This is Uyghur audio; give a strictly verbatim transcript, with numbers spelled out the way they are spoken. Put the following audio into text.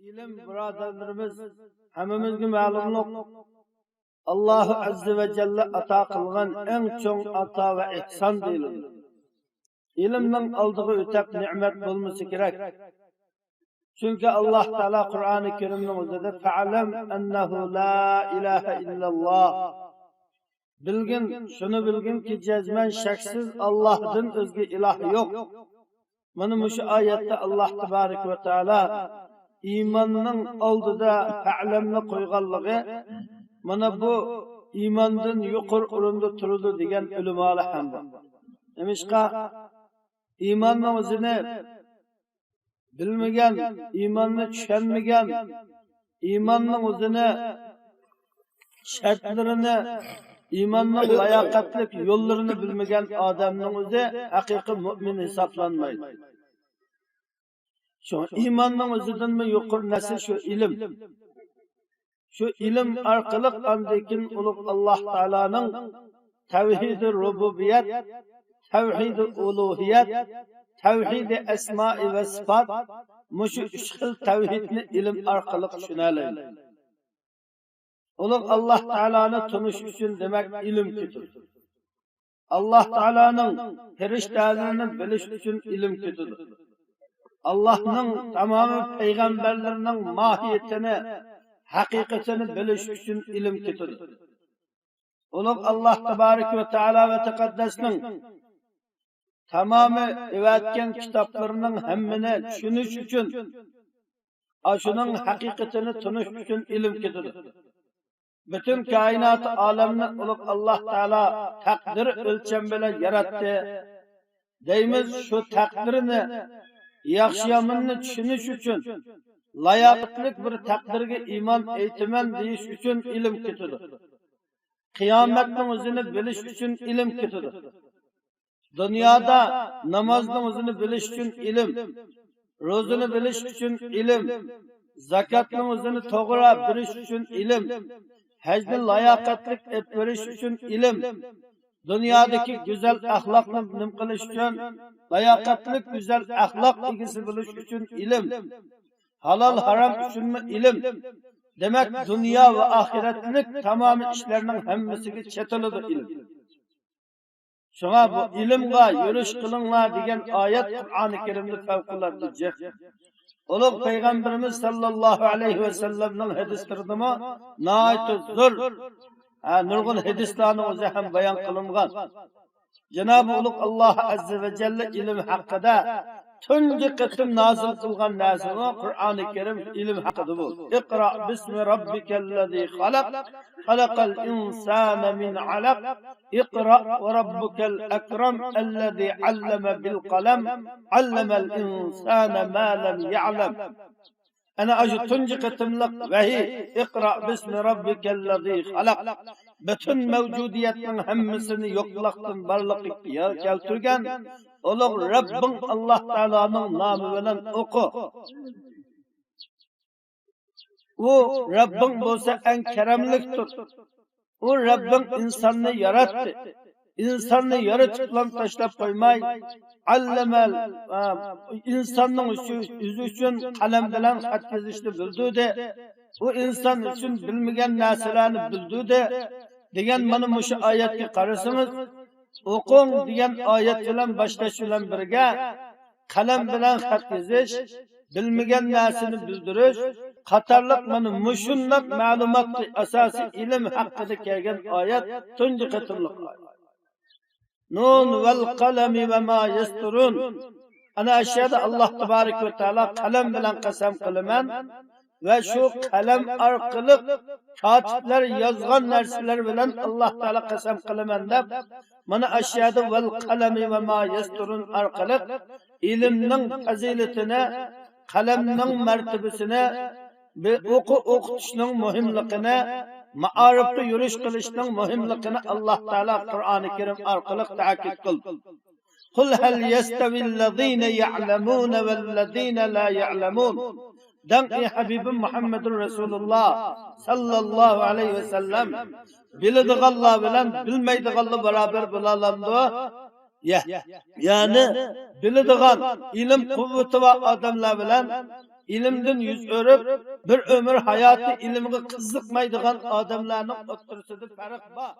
ئىلىم، بۇرادەرلىرىمىز، ھەممىمىزگە مەلۇملۇق، ئاللاھۇ ئەززە ۋە جەللە ئاتا قىلغان ئەڭ چوڭ ئاتا ۋە ئېھسان دېيىلىدۇ. ئىلىمنىڭ ئالدىغا ئۆتەپ نېمەت بولمىسا كېرەك. چۈنكى ئاللاھ تائالا قۇرئانى كەرىمنىڭ ئۆزىدە «فەئلەم ئەننەھۇ لا ئىلاھە ئىللەللاھ»، بىلگىن، شۇنى بىلگىنكى، جەزمەن شەكسىز ئاللاھتىن ئۆزگە ئىلاھ يوق. مانا مۇشۇ ئايەتتە ئاللاھ تەبارەك ۋە تائالا ئىماننىڭ ئالدىدا «فەئلەم»نى قويغانلىقى، مانا بۇ ئىماندىن يۇقىرى ئورۇندا تۇرىدۇ دېگەن ئۆلىمالار ھەم بار. نېمىشقا؟ ئىماننىڭ ئۆزىنى بىلمىگەن، ئىماننى چۈشەنمىگەن، ئىماننىڭ ئۆزىنى، شەرتلىرىنى، ئىماننىڭ لاياقەتلىك يوللىرىنى بىلمىگەن ئادەمنىڭ ئۆزى ھەقىقىي مۇئمىن ھېسابلانمايدۇ. شۇڭا ئىماننىڭ ئۆزىدىنمۇ يۇقىرى نەرسە شۇ ئىلىم. شۇ ئىلىم ئارقىلىق ئاندىن كېيىن ئۇلۇغ ئاللاھ تائالانىڭ تەۋھىدى رۇبۇبىيەت، تەۋھىدى ئۇلۇھىيەت، تەۋھىدى ئەسمائى ۋە سىپات، مۇشۇ ئۈچ خىل تەۋھىدنى ئىلىم ئارقىلىق چۈشىنەلەيمىز. ئۇلۇغ ئاللاھ تائالانى تونۇش ئۈچۈن، دېمەك، ئىلىم كېتىدۇ. ئاللاھ تائالانىڭ پەرىشتەلىرىنى بىلىش ئۈچۈن ئىلىم كېتىدۇ. ئاللاھنىڭ تامامى پەيغەمبەرلىرىنىڭ ماھىيىتىنى، ھەقىقىتىنى بىلىش ئۈچۈن ئىلىم كېتىدۇ. ئۇلۇغ ئاللاھ تەبارەك ۋە تائالا ۋە تەقەددەسنىڭ تامامى ئەۋەتكەن كىتابلىرىنىڭ ھەممىنى چۈشىنىش ئۈچۈن، ئاشۇنىڭ ھەقىقىتىنى تونۇش ئۈچۈن ئىلىم كېتىدۇ. پۈتۈن كائىنات ئالەمنى ئۇلۇغ ئاللاھ تائالا تەقدىر ئۆلچەم بىلەن ياراتتى دەيمىز. شۇ تەقدىرنى، ياخشى-ياماننى چۈشىنىش ئۈچۈن، لاياقەتلىك بىر تەقدىرگە ئىمان ئېيتىمەن دېيىش ئۈچۈن ئىلىم كېتىدۇ. قىيامەتنىڭ ئۆزىنى بىلىش ئۈچۈن ئىلىم كېتىدۇ. دۇنيادا نامازنىڭ ئۆزىنى بىلىش ئۈچۈن ئىلىم، روزىنى بىلىش ئۈچۈن ئىلىم، زاكاتنىڭ ئۆزىنى توغرا بېرىش ئۈچۈن ئىلىم، ھەجنى لاياقەتلىك ئېلىپ بېرىش ئۈچۈن ئىلىم، دۇنيادىكى گۈزەل ئەخلاقنى نېمە قىلىش ئۈچۈن، لاياقەتلىك گۈزەل ئەخلاق ئىگىسى بولۇش ئۈچۈن ئىلىم، ھالال ھارام ئۈچۈنمۇ ئىلىم. دېمەك، دۇنيا ۋە ئاخىرەتلىك تامامى ئىشلارنىڭ ھەممىسىگە چېتىلىدۇ ئىلىم. شۇڭا بۇ «ئىلىمغا يۈرۈش قىلىڭلار» دېگەن ئايەت قۇرئانى كەرىمدە پەۋقۇلئاددە جىق. ئۇلۇغ پەيغەمبىرىمىز ساللاللاھۇ ئەلەيھى ۋەسەللەمنىڭ ھەدىسلىرىدىمۇ ناھايىتى زور، ھە، نۇرغۇن ھەدىسلەرنىڭ ئۆزى ھەم بايان قىلىنغان. جانابى ئۇلۇغ ئاللاھ ئەززە ۋە جەللە ئىلىم ھەققىدە تۇنجى قېتىم نازىل قىلغان نەرسىمۇ قۇرئانى كەرىم ئىلىم ھەققىدە بولدى. اقرأ باسم ربك الذي خلق، خلق الإنسان من علق، اقرأ وربك الأكرم الذي علم بالقلم، علم الإنسان ما لم يعلم. ئەنە ئاشۇ تۇنجى قېتىملىق ۋەھىي، «اقرأ باسم ربك الذي خلق»، پۈتۈن مەۋجۇدىيەتنىڭ ھەممىسىنى يوقلۇقتىن بارلىققا كەلتۈرگەن ئۇلۇغ رەببىڭ ئاللاھ تائالانىڭ نامى بىلەن ئوقۇ. ئۇ رەببىڭ بولسا ئەڭ كەرەملىكتۇر. ئۇ رەببىڭ ئىنساننى ياراتتى. ئىنساننى يارىتىپلا تاشلاپ قويماي، ئەللەمەل، ئا، ئىنساننىڭ ئۈچۈن، ئۆزى ئۈچۈن قەلەم بىلەن خەت يېزىشنى بىلدۈردى. ئۇ ئىنسان ئۈچۈن بىلمىگەن نەرسىلەرنى بىلدۈردى دېگەن مانا مۇشۇ ئايەتكە قارىسىڭىز، «ئوقۇڭ» دېگەن ئايەت بىلەن باشلاش بىلەن بىرگە، قەلەم بىلەن خەت يېزىش، بىلمىگەن نەرسىنى بىلدۈرۈش قاتارلىق مانا مۇشۇنداق مەلۇماتقا ئاساسىي ئىلىم ھەققىدە كەلگەن ئايەت تۇنجى قېتىملىق ئايەت. نون ۋەل قەلەمى ۋە ما يەستۇرۇن. ئەنە ئاشۇ يەردە ئاللاھ تەبارەك ۋە تائالا «قەلەم بىلەن قەسەم قىلىمەن» ۋە شۇ قەلەم ئارقىلىق كاتىپلەر يازغان نەرسىلەر بىلەن ئاللاھ تائالا قەسەم قىلىمەن دەپ، مانا ئاشۇ يەردە «ۋەل قەلەمى ۋە ما يەستۇرۇن» ئارقىلىق ئىلىمنىڭ پەزىلىتىنى، قەلەمنىڭ مەرتىۋىسىنى، بى-، ئوقۇ ئوقۇتۇشنىڭ مۇھىملىقىنى، مائارىپقا يۈرۈش قىلىشنىڭ مۇھىملىقىنى ئاللاھ تائالا قۇرئانى كەرىم ئارقىلىق تەئكىد قىلدى. قل هل يستوي الذين يعلمون والذين لا يعلمون؟ دەڭ، ئى ھەبىبىم مۇھەممەدۇر رەسۇلۇللاھ ساللاللاھۇ ئەلەيھى ۋەسەللەم، بىلىدىغانلار بىلەن بىلمەيدىغانلار باراۋەر بولالامدۇ؟ يە-، يەنى بىلىدىغان، ئىلىم قۇۋۋىتى بار ئادەملەر بىلەن ئىلىمدىن يۈز ئۆرۈپ، بىر ئۆمۈر ھاياتى ئىلىمغا قىزىقمايدىغان ئادەملەرنىڭ ئوتتۇرىسىدا پەرق بار.